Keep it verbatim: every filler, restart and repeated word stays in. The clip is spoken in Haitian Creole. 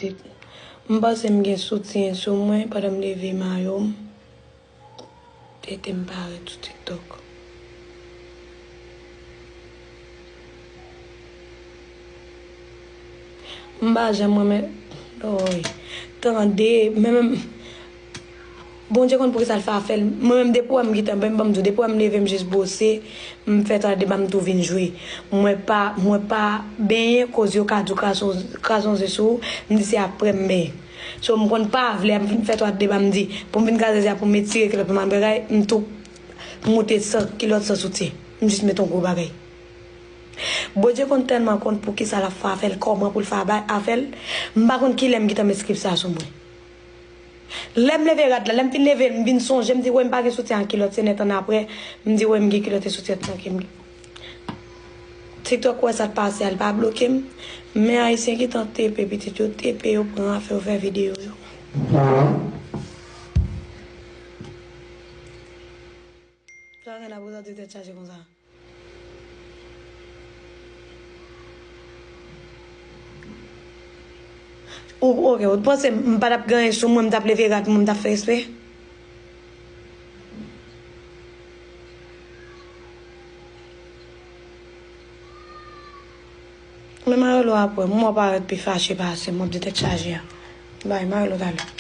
pitit. M panse m gen soutyen sou mwen pandan m leve mayo m. Tete m parèt sou TikTok. M pa janm renmen. Oy. Tande, men menm. Bondye konn poukisa l fè afè l. Mwen menm, depi w wè m gentan, ben, ban m di w, depi w wè m leve, m jis bwose, m fè twa debat, m tou vin jwe. Mwen pa, mwen pa benyen koz yo ka di w kraze yon ze sou ou, m di se apre m benyen. So, m konn pa vle, m vin fè twa debat, m di, pou m vin kraze ze a, pou m etire kilòt, pou m al bagay, m tou moute san, kilòt san soutyen. M jis met yon gwo bagay. Bondye konn tèlman konn poukisa l ap fè afè l, kòman pou l fè afè l. M pa konn kilè m gentan met skrip sa sou mwen. Lè m leve rad la, lè m fin leve l, m vin sonje, m di, "Wè, m pa gen soutyen ak kilòt, se nèt annapre, m di, wè, m gen kilòt e soutyen tanke m gen." TikTok wè sa k pase a, li pa bloke m. Men Ayisyen gentan tepe pitit yo, tepe yo, pran afè yo, fè videyo yo. Sa gen la pou tèt chaje konsa. Ou, ok, ou t panse m pa t ap gen anyen sou mwen, m t ap leve rad mwen, m t ap fè respè? Men Marilo apre, m wè w parèt pi fache pase m, w ap di tèt chaje a. Bay, Marilo talè.